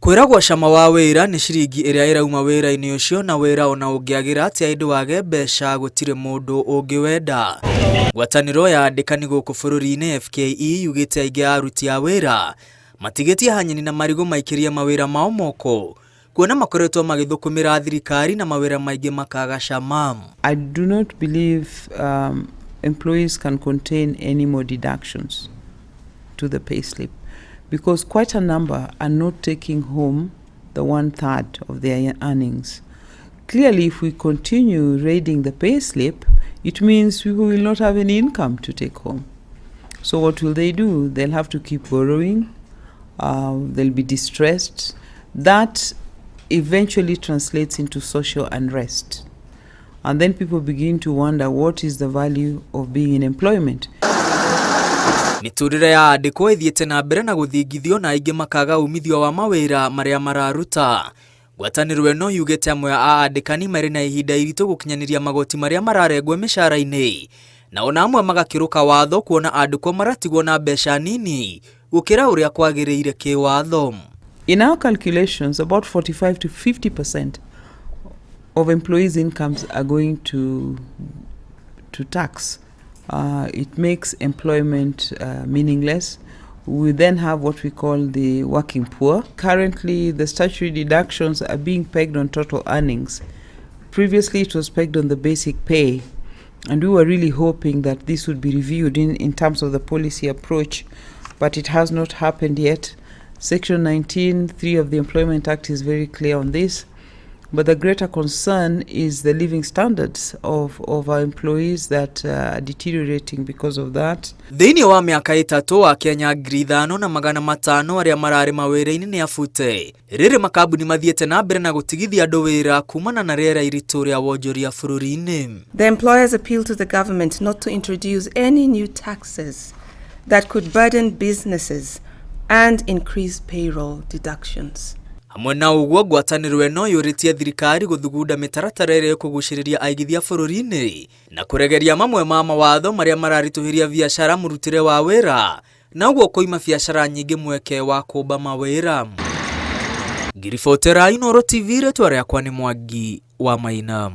Kwĩragwo cama wa wĩra nĩ ciringi ĩrĩa ĩrauma wĩra-inĩ ũcio na wĩra ona ũngĩagĩra atĩa ĩndĩ wage mbeca gũtirĩ mũndũ ũngĩwenda. Ngwatanĩro ya andĩkani gũkũ bũrũri-inĩ FKE yugĩte aingĩ a aruti a wĩra matigĩtie hanyeni na marigũ maikĩrie mawĩra mao moko kuona makoretwo magĩthũkũmĩra thirikari na mawĩra maingĩ makaga cama. I do not believe employees can contain any more deductions to the pay slip because quite a number are not taking home the 1/3 of their earnings. Clearly, if we continue raiding the pay slip, it means people will not have any income to take home. So what will they do? They'll have to keep borrowing. They'll be distressed. That eventually translates into social unrest. And then people begin to wonder, what is the value of being in employment? Mĩtũrĩre ya andĩkwo ĩthiĩte na mbere na gũthingithio na aingĩ makaga umithio wa mawĩra marĩa mararuta. Ngwatanĩro ĩno yugĩte amwe a andĩkani marĩ na ihinda iritũ gũkinyanĩria magoti marĩa mararengwo mĩcara-inĩ na ona amwe magakĩrũka watho kuona andĩkwo maratigwo na mbeca nini gũkĩra ũrĩa kwagĩrĩire kĩwatho. In our calculations, about 45 to 50% of employees' incomes are going to tax. It makes employment meaningless. We then have what we call the working poor. Currently, the statutory deductions are being pegged on total earnings. Previously, it was pegged on the basic pay. And we were really hoping that this would be reviewed in terms of the policy approach, but it has not happened yet. Section 19(3) of the Employment Act is very clear on this. But the greater concern is the living standards of our employees that are deteriorating because of that. Thĩinĩ wa mĩaka 3 Akenya 5,500 arĩa mararĩ mawĩra-inĩ nĩ abute. Rĩrĩ makambuni mathiĩte na mbere na gũtigithia andũ wĩra kumana na rĩera iritũ rĩa wonjoria bũrũri-inĩ. The employers appeal to the government not to introduce any new taxes that could burden businesses and increase payroll deductions. Hamwe na ũguo ngwatanĩro ĩno yũrĩtie thirikari gũthugunda mĩtaratara ĩrĩa ĩkũgucĩrĩria aigithia bũrũri-inĩ na kũregeria mamwe ma mawatho marĩa mararitũhĩria biacara mũrutĩre wa wĩra na ũguo kũima biacara nyingĩ mweke wa kũmba mawĩra. Ngiribotera Inooro TV, rĩtwa rĩakwa nĩ Mwangi wa Maina.